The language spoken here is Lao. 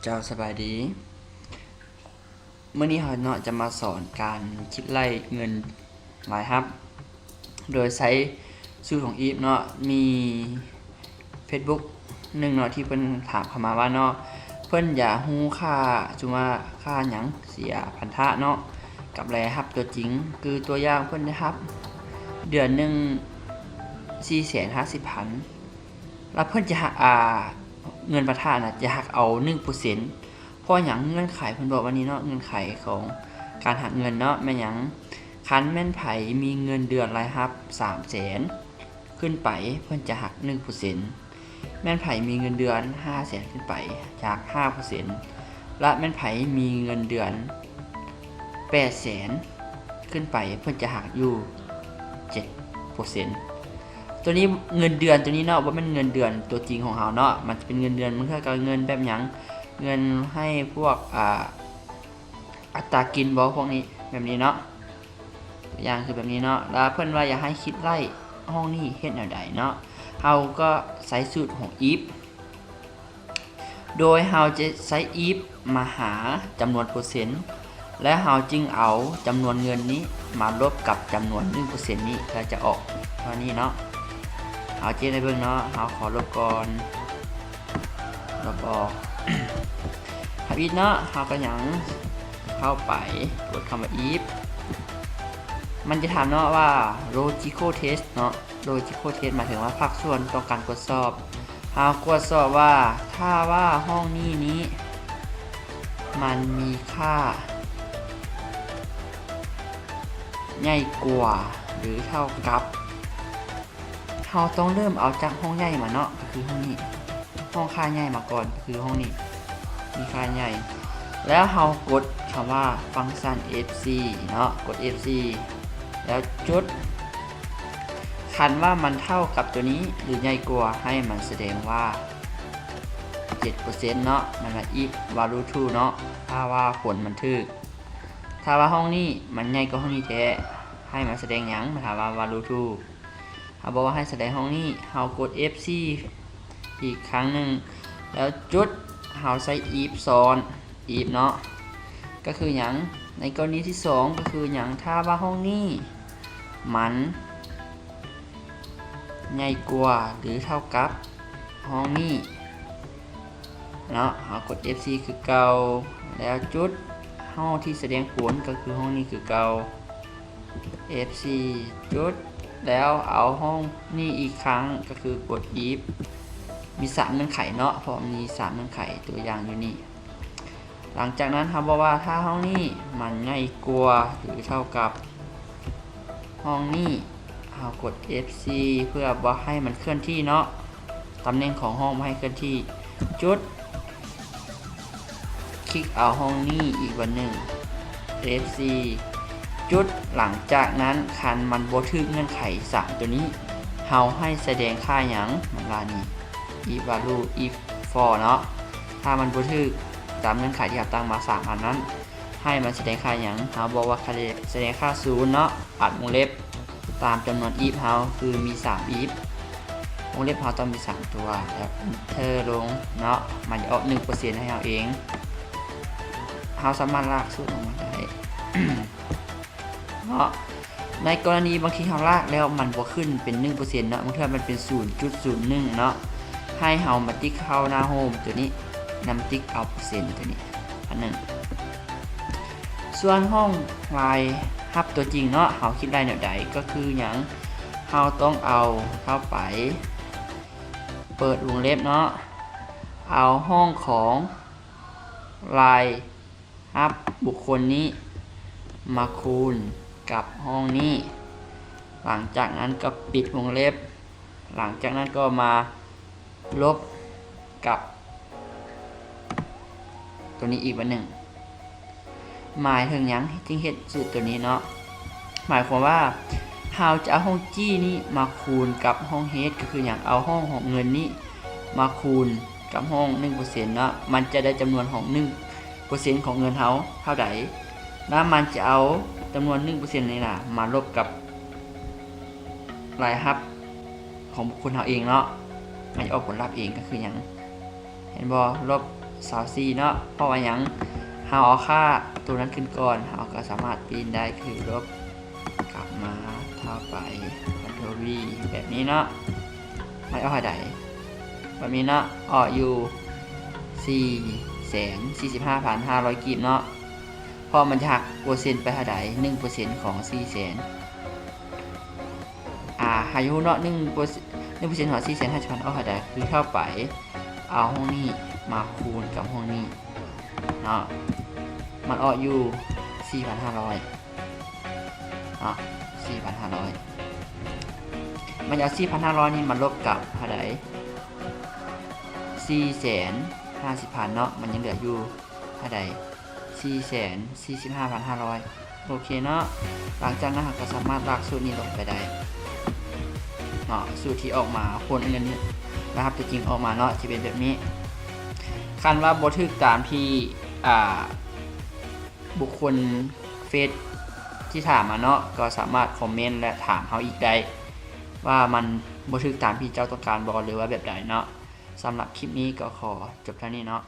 ເຈົ້າ ສະບາຍດີ. ມື້ນີ້ເຮົາເນາະຈະມາສອນການຄິດໄລ່ເງິນລາຍຮັບ ໂດຍໃຊ້ສູດຂອງອີຟເນາະ. ມີເຟສບຸກໜຶ່ງເນາະທີ່ເພິ່ນຖາມເຂົ້າມາວ່າເນາະ ເພິ່ນຢາກຮູ້ຄ່າ ສົມມຸດວ່າຄ່າຫຍັງ ເສຍພັນທະເນາະ ກັບລາຍຮັບຕົວຈິງ. ຄືຕົວຢ່າງເພິ່ນໄດ້ຮັບເດືອນໜຶ່ງສີ່ແສນຫ້າສິບພັນ ແລ້ວເພິ່ນຈະຫັກ ອ່າ ເງິນພັນທະນະ ຈະຫັກເອົາໜຶ່ງເປີເຊັນ. ເພາະຫຍັງ? ເງື່ອນໄຂເພິ່ນບອກວ່ານີ້ເນາະ ເງື່ອນໄຂຂອງການຫັກເງິນເນາະ ແມ່ນຫຍັງ? ຄັນແມ່ນໃຜມີເງິນເດືອນລາຍຮັບສາມແສນຂຶ້ນໄປ ເພິ່ນຈະຫັກໜຶ່ງເປີເຊັນ, ແມ່ນໃຜມີເງິນເດືອນຫ້າແສນຂຶ້ນໄປ ຈະຫັກຫ້າເປີເຊັນ ແລະ ແມ່ນໃຜມີເງິນເດືອນແປດແສນຂຶ້ນໄປ ເພິ່ນຈະຫັກຢູ່ເຈັດເປີເຊັນ. ຕົວນີ້ເງິນເດືອນຕົວນີ້ເນາະ ບໍ່ແມ່ນເງິນເດືອນຕົວຈິງຂອງເຮົາເນາະ ມັນຈະເປັນເງິນເດືອນ ບາງເທື່ອກໍເງິນແບບຫຍັງ ເງິນໃຫ້ພວກ ອ່າ ອັດຕາກິນບໍ ພວກນີ້ ແບບນີ້ເນາະ ຕົວຢ່າງຄືແບບນີ້ເນາະ. ແລ້ວເພິ່ນວ່າຢາກໃຫ້ຄິດໄລ່ຫ້ອງນີ້ເຮັດແນວໃດເນາະ ເຮົາກໍໃຊ້ສູດຂອງອີຟ ໂດຍເຮົາຈະໃຊ້ອີຟມາຫາຈຳນວນເປີເຊັນ ແລະ ເຮົາຈຶ່ງເອົາຈຳນວນເງິນນີ້ມາລົບກັບຈຳນວນໜຶ່ງເປີເຊັນນີ້ ແລ້ວຈະອອກເທົ່ານີ້ເນາະ. ເຮົາຈະເຮັດໃຫ້ເບິ່ງເນາະ ເຮົາຂໍລົບກ່ອນ ລົບອອກ. ທຳອິດເນາະ ເຮົາກໍຍັງເຂົ້າໄປກົດຄຳວ່າ if ມັນຈະຖາມເນາະວ່າ logical test ເນາະ logical test ໝາຍເຖິງວ່າພາກສ່ວນຕ້ອງການກວດສອບ. ເຮົາກວດສອບວ່າ ຖ້າວ່າຫ້ອງນີ້ນີ້ ມັນມີຄ່າໃຫຍ່ກວ່າ ຫຼື ເທົ່າກັບ ເຮົາຕ້ອງເລີ່ມເອົາຈາກຫ້ອງໃຫຍ່ມາເນາະ ກໍຄືຫ້ອງນີ້ ຫ້ອງຄ່າໃຫຍ່ມາກ່ອນ ກໍຄືຫ້ອງນີ້ມີຄ່າໃຫຍ່. ແລ້ວເຮົາກົດຄຳວ່າ function fc ເນາະ ກົດ fc ແລ້ວຈຸດ. ຄັນວ່າມັນເທົ່າກັບຕົວນີ້ ຫຼື ໃຫຍ່ກວ່າ ໃຫ້ມັນສະແດງວ່າເຈັດເປີເຊັນເນາະ ມັນວ່າ if value true ເນາະ ຖ້າວ່າຜົນມັນຖືກ. ຖ້າວ່າຫ້ອງນີ້ມັນໃຫຍ່ກວ່າຫ້ອງນີ້ແທ້ ໃຫ້ມັນສະແດງຫຍັງ? ມັນຖາມວ່າ value true ເຮົາບອກວ່າໃຫ້ສະແດງຫ້ອງນີ້ ເຮົາກົດ fc ອີກຄັ້ງໜຶ່ງ ແລ້ວຈຸດ ເຮົາໃສ່ if ຊ້ອນ if ເນາະ ກໍຄືຫຍັງ? ໃນກໍລະນີທີສອງ ກໍຄືຫຍັງ? ຖ້າວ່າຫ້ອງນີ້ມັນໃຫຍ່ກວ່າ ຫຼື ເທົ່າກັບຫ້ອງນີ້ເນາະ ເຮົາກົດ fc ຄືເກົ່າ ແລ້ວຈຸດ ຫ້ອງທີ່ສະແດງຜົນກໍຄືຫ້ອງນີ້ຄືເກົ່າ fc ຈຸດ ແລ້ວເອົາຫ້ອງນີ້ອີກຄັ້ງ ກໍຄືກົດ if ມີສາມເງື່ອນໄຂເນາະ ເພາະມີສາມເງື່ອນໄຂ ຕົວຢ່າງຢູ່ນີ້. ຫຼັງຈາກນັ້ນເຮົາບອກວ່າ ຖ້າຫ້ອງນີ້ມັນໃຫຍ່ກວ່າ ຫຼື ເທົ່າກັບຫ້ອງນີ້ ເຮົາກົດ fc ເພື່ອບໍ່ໃຫ້ມັນເຄື່ອນທີ່ເນາະ ຕຳແໜ່ງຂອງຫ້ອງບໍ່ໃຫ້ເຄື່ອນທີ່ ຈຸດ ຄລິກເອົາຫ້ອງນີ້ອີກບາດໜຶ່ງ fc ຈຸດ. ຫຼັງຈາກນັ້ນ ຄັນມັນບໍ່ຖືກເງື່ອນໄຂສາມຕົວນີ້ ເຮົາໃຫ້ສະແດງຄ່າຫຍັງ? ມັນວ່ານີ້ if value if false ເນາະ ຖ້າມັນບໍ່ຖືກຕາມເງື່ອນໄຂທີ່ເຮົາຕັ້ງມາສາມອັນນັ້ນ ໃຫ້ມັນສະແດງຄ່າຫຍັງ? ເຮົາບອກວ່າສະແດງຄ່າສູນເນາະ ອັດວົງເລັບ ຕາມຈຳນວນ if ເຮົາ ຄືມີສາມ if ວົງເລັບເຮົາຕ້ອງມີສາມຕົວ ແລ້ວ enter ລົງເນາະ ມັນຈະອອກໜຶ່ງເປີເຊັນໃຫ້ເຮົາເອງ. ເຮົາສາມາດລາກສູດອອກມາໄດ້ເນາະ. ໃນກໍລະນີບາງທີເຮົາລາກແລ້ວມັນບໍ່ຂຶ້ນເປັນໜຶ່ງເປີເຊັນເນາະ ບາງເທື່ອມັນເປັນສູນຈຸດສູນໜຶ່ງເນາະ ໃຫ້ເຮົາມາຕິກເຂົ້າໜ້າໂຮມຕົວນີ້ ນຳຕິກເອົາເປີເຊັນຕົວນີ້ອັນໜຶ່ງ. ສ່ວນຫ້ອງລາຍຮັບຕົວຈິງເນາະ ເຮົາຄິດໄລ່ແນວໃດ ກໍຄືຫຍັງ? ເຮົາຕ້ອງເອົາເຂົ້າໄປ ເປີດວົງເລັບເນາະ ເອົາຫ້ອງຂອງລາຍຮັບບຸກຄົນນີ້ມາຄູນກັບຫ້ອງນີ້ ຫຼັງຈາກນັ້ນກໍປິດວົງເລັບ ຫຼັງຈາກນັ້ນກໍມາລົບກັບຕົວນີ້ອີກບາດໜຶ່ງ. ໝາຍເຖິງຫຍັງຈຶ່ງເຮັດສູດຕົວນີ້ເນາະ? ໝາຍຄວາມວ່າເຮົາຈະເອົາຫ້ອງຈີນີ້ມາຄູນກັບຫ້ອງເຮດ ກໍຄືຫຍັງ? ເອົາຫ້ອງຂອງເງິນນີ້ມາຄູນກັບຫ້ອງໜຶ່ງເປີເຊັນເນາະ ມັນຈະໄດ້ຈຳນວນຂອງໜຶ່ງເປີເຊັນຂອງເງິນເຮົາເທົ່າໃດ ແລ້ວມັນຈະເອົາຈຳນວນໜຶ່ງເປີເຊັນນີ້ນະມາລົບກັບລາຍຮັບຂອງບຸກຄົນເຮົາເອງເນາະ ມັນຈະອອກຜົນລັບເອງ ກໍຄືຫຍັງ? ເຫັນບໍ່? ລົບ ຊາວສີ່ເນາະ. ເພາະວ່າຫຍັງ? ເຮົາເອົາຄ່າໂຕນັ້ນຂຶ້ນກ່ອນ ເຮົາກໍສາມາດປິ່ນໄດ້ ຄືລົບກັບມາເທົ່າໄປ Ctrl V ແບບນີ້ເນາະ. ມັນອອກເທົ່າໃດ? ແບບນີ້ເນາະ ອອກຢູ່ສີ່ແສນສີ່ສິບຫ້າພັນຫ້າຮ້ອຍກີບເນາະ. ເພາະມັນຈະຫັກເປີເຊັນໄປເທົ່າໃດ? ໜຶ່ງເປີເຊັນຂອງສີ່ແສນ ອາ ໃຫ້ຮູ້ເນາະ ໜຶ່ງເປີເຊັນ ໜຶ່ງເປີເຊັນຂອງສີ່ແສນຫ້າສິບພັນອອກເທົ່າໃດ? ຄືເທົ່າໄປ ເອົາຫ້ອງນີ້ມາຄູນກັບຫ້ອງນີ້ເນາະ ມັນອອກຢູ່ສີ່ພັນຫ້າຮ້ອຍເນາະ ສີ່ພັນຫ້າຮ້ອຍ. ມັນຈະເອົາສີ່ພັນຫ້າຮ້ອຍນີ້ມາລົບກັບເທົ່າໃດ? ສີ່ແສນຫ້າສິບພັນເນາະ ມັນຍັງເຫຼືອຢູ່ເທົ່າໃດ? ສີ່ແສນສີ່ສິບຫ້າພັນຫ້າຮ້ອຍ. ໂອເຄເນາະ ຫຼັງຈາກນັ້ນເຮົາກໍສາມາດລາກສູດນີ້ລົງໄປໄດ້ເນາະ. ສູດທີ່ອອກມາ ຜົນເງິນລາຍຮັບຕົວຈິງອອກມາເນາະ ຈະເປັນແບບນີ້. ຄັນວ່າບໍ່ຖືກຕາມທີ່ ອ່າ ບຸກຄົນເຟສທີ່ຖາມມາເນາະ ກໍສາມາດຄອມເມັນ ແລະ ຖາມເຮົາອີກໄດ້ ວ່າມັນບໍ່ຖືກຕາມທີ່ເຈົ້າຕ້ອງການບໍ່ ຫຼືວ່າແບບໃດເນາະ. ສຳລັບຄລິບນີ້ກໍຂໍຈົບເທົ່ານີ້ເນາະ.